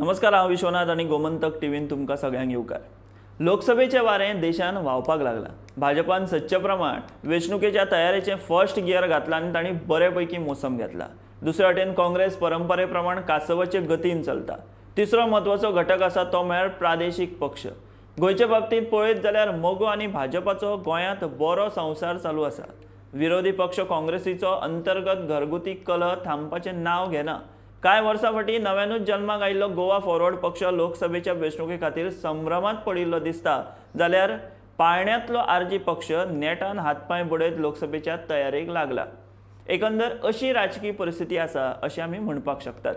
नमस्कार, हांव विश्वनाथ आनी गोमंतक टीव्हीन तुमकां सगळ्यांक येवकार. लोकसभेचे वारें देशान व्हांवपाक लागलां. भाजपान सदचे प्रमाण वेंचणुकेच्या तयारेचें फर्स्ट गियर घातलां आनी तांणी बरे पैकी मोसम घेतला. दुसरे वटेन काँग्रेस परंपरे प्रमाण कासवाचे गतीन चलता. तिसरो म्हत्वाचो घटक आसा तो म्हळ्यार प्रादेशीक पक्ष. गोंयचे बाबतींत पळयत जाल्यार मगो आनी भाजपाचो गोंयांत बरो संवसार चालू आसा. विरोधी पक्ष काँग्रेसीचो अंतर्गत घरगुती कलह थांबपाचें नांव घेना. कांय वर्सां फाटीं नव्यानूच जल्माक आयिल्लो गोवा फॉरवर्ड पक्ष लोकसभेच्या वेंचणुके खातीर संभ्रमांत पडिल्लो दिसता, जाल्यार पाळण्यांतलो आरजी पक्ष नेटान हातपांय बडयत लोकसभेच्या तयारेक लागला. एकंदर अशी राजकीय परिस्थिती आसा अशें आमी म्हणपाक शकतात.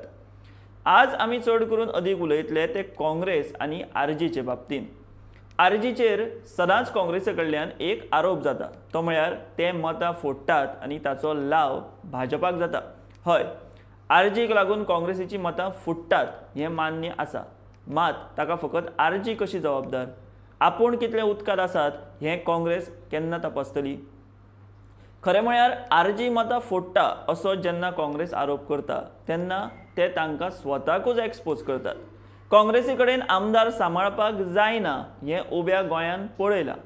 आज आमी चड करून अदीक उलयतले ते काँग्रेस आनी आरजीचे बाबतींत. आरजीचेर सदांच काँग्रेसी कडल्यान एक आरोप जाता, तो म्हळ्यार ते मतां फोडटात आनी ताचो लाव भाजपाक जाता. हय, आरजीक लागून काँग्रेसीची मतां फुट्टात हें मान्य आसा, मात ताका फकत आरजी कशी जबाबदार? आपूण कितले उदकांत आसात हें काँग्रेस केन्ना तपासतली? खरें म्हळ्यार आरजी मतां फोडटा असो जेन्ना काँग्रेस आरोप करता तेन्ना ते तांकां स्वताकूच एक्सपोज करतात. काँग्रेसी कडेन आमदार सांबाळपाक जायना हें उब्या गोंयान पळयलां.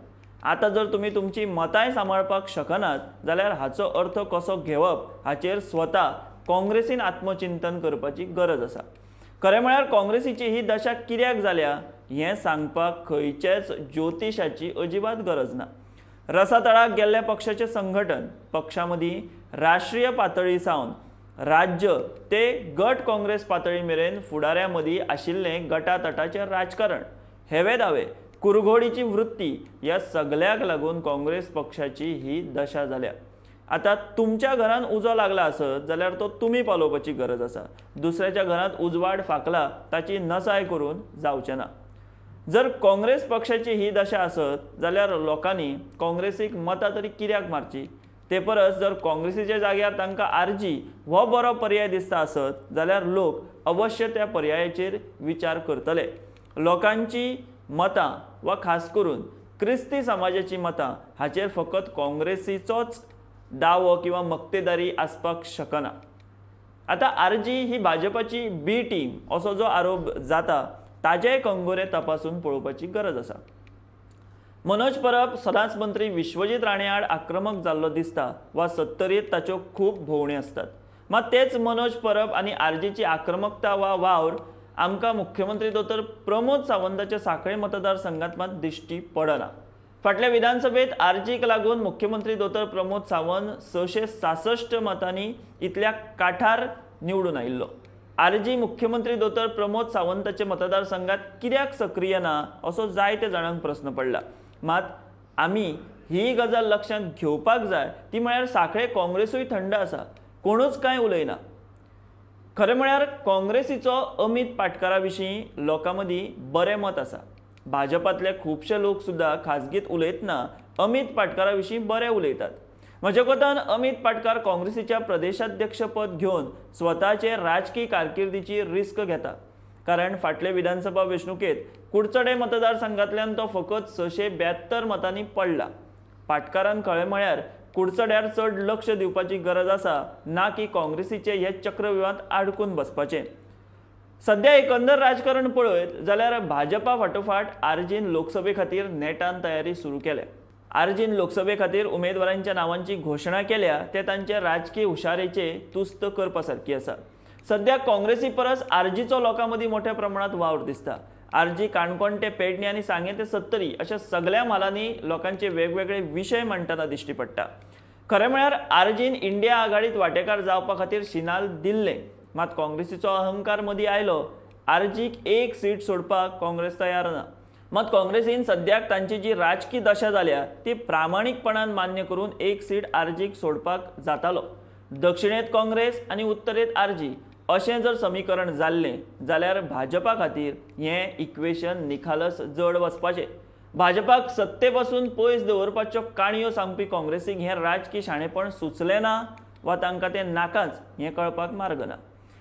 आतां जर तुमी तुमची मतांय सांबाळपाक शकनात जाल्यार हाचो अर्थ कसो घेवप हाचेर स्वता काँग्रेसीन आत्मचिंतन करपाची गरज आसा. खरें म्हळ्यार काँग्रेसीची ही दशा कित्याक जाल्या हें सांगपाक खंयचेच ज्योतिशाची अजिबात गरज ना. रसातळाक गेल्ल्या पक्षाचें संघटन, पक्षा मदीं राष्ट्रीय पातळी सावन राज्य ते गट काँग्रेस पातळी मेरेन फुडाऱ्यां मदीं आशिल्लें गटातटाचें राजकारण, हेवे दावे, कुरघोडीची वृत्ती ह्या सगळ्याक लागून काँग्रेस पक्षाची ही दशा जाल्या. आतां तुमच्या घरान उजो लागला आसत जाल्यार तो तुमी पालोवपाची गरज आसा. दुसऱ्याच्या घरांत उजवाड फांकला ताची नसाय करून जावचें ना. जर काँग्रेस पक्षाची ही दशा आसत जाल्यार लोकांनी काँग्रेसीक मतां तरी कित्याक मारची? ते परस जर काँग्रेसीच्या जाग्यार तांकां आरजी हो बरो पर्याय दिसता आसत जाल्यार लोक अवश्य त्या पर्यायाचेर विचार करतले. लोकांची मतां वा खास करून क्रिस्ती समाजाची मतां हाचेर फकत काँग्रेसीचोच दावो किंवा मक्तेदारी आसपाक शकना. आतां आरजी ही भाजपाची बी टीम असो जो आरोप जाता ताजेय कंगोरे तपासून पळोवपाची गरज आसा. मनोज परब सदांच मंत्री विश्वजीत राणे आड आक्रमक जाल्लो दिसता वा सत्तरीत ताच्यो खूब भोंवण्यो आसतात. मात तेच मनोज परब आनी आरजीची आक्रमकता वा वावर आमकां मुख्यमंत्री दोतोर प्रमोद सावंताच्या सांखळे मतदारसंघात मात दिश्टी पडना. फाटल्या विधानसभेत आरजीक लागून मुख्यमंत्री दोतोर प्रमोद सावंत 666 मतांनी इतल्या काठार निवडून आयिल्लो. आरजी मुख्यमंत्री दोतोर प्रमोद सावंताचे मतदारसंघात कित्याक सक्रीय ना असो जायते जाणांक प्रस्न पडला. मात आमी ही गजाल लक्षांत घेवपाक जाय ती म्हळ्यार सांखळे काँग्रेसूय थंड आसा, कोणूच कांय उलयना. खरें म्हळ्यार काँग्रेसीचो अमित पाटकारा विशीं लोकां मदीं बरें मत आसा. भाजपांतले खुबशे लोक सुद्दां खाजगीत उलयतना अमित पाटकारा विशीं बरें उलयतात. म्हज्या कोतान अमित पाटकार काँग्रेसीच्या प्रदेशाध्यक्षपद घेवन स्वताचे राजकी कारकिर्दीची रिस्क घेता, कारण फाटले विधानसभा वेंचणुकेत कुडचडे मतदारसंघांतल्यान तो फकत 672 मतांनी पडला. पाटकारान खरें म्हळ्यार कुडचड्यार चड लक्ष दिवपाची गरज आसा, ना की काँग्रेसीचे हे चक्रव्यूहांत आडकून बसपाचें. सद्या एकंदर राजकारण पळयत जाल्यार भाजपा फाटोफाट आरजीन लोकसभे खातीर नेटान तयारी सुरू केल्या. आरजीन लोकसभे खातीर उमेदवारांच्या नावांची घोशणा केल्या ते तांचे राजकीय हुशारेचे तुस्त करपा सारकी आसा. सद्या काँग्रेसी परस आरजीचो लोकां मदीं मोठ्या प्रमाणांत वावर दिसता. आरजी काणकोण ते पेडणे आनी सांगें ते सत्तरी अशा सगळ्या म्हालांनी लोकांचे वेगवेगळे विशय मांडटना दिश्टी पडटा. खरें म्हळ्यार आरजीन इंडिया आघाडीत वांटेकार जावपा खातीर शिनाल दिल्लें, मात काँग्रेसीचो अहंकार मदीं आयलो. आरजीक एक सीट सोडपाक काँग्रेस तयार ना. मात काँग्रेसीन सद्याक तांची जी राजकी दशा जाल्या ती प्रामाणीकपणान मान्य करून एक सीट आरजीक सोडपाक जातालो. दक्षिणेंत काँग्रेस आनी उत्तरेंत आरजी अशें जर समीकरण जाल्लें जाल्यार भाजपा खातीर हें इक्वेशन निखालस जड वचपाचें. भाजपाक सत्ते पसून पयस दवरपाच्यो काणयो सांगपी काँग्रेसीक हें राजकी शाणेपण सुचलें ना वा तांकां तें नाकाच हें कळपाक मार्ग ना.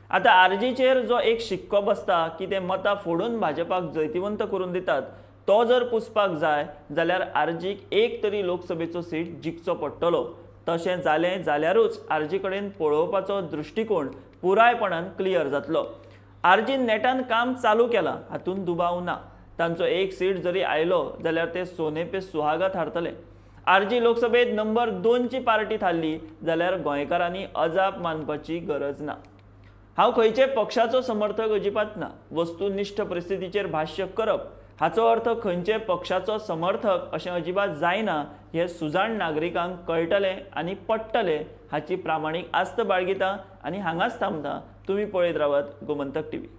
आतां आरजीचेर जो एक शिक्को बसता की ते मतां फोडून भाजपाक जैतिवंत करून दितात तो जर पुसपाक जाय जाल्यार आरजीक एक तरी लोकसभेचो सीट जिखचो पडटलो. तशें जालें जाल्यारूच आरजी कडेन पळोवपाचो दृश्टिकोण पुरायपणान क्लियर जातलो. आरजीन नेटान काम चालू केलां हातूंत दुबाव ना. तांचो एक सीट जरी आयलो जाल्यार ते सोने पे सुहागा थारतले. आरजी लोकसभेत नंबर 2ची पार्टी थारली जाल्यार गोंयकारांनी अजाप मानपाची गरज ना. हांव खंयचे पक्षाचो समर्थक अजिबात ना. वस्तुनिष्ठ परिस्थितीचेर भाश्य करप हाचो अर्थ खंयचे पक्षाचो समर्थक अशें अजिबात जायना हें सुजाण नागरिकांक कळटलें आनी पडटलें हाची प्रामाणीक आस्त बाळगिता आनी हांगाच थांबता. तुमी पळयत रावात गोमंतक टीव्ही.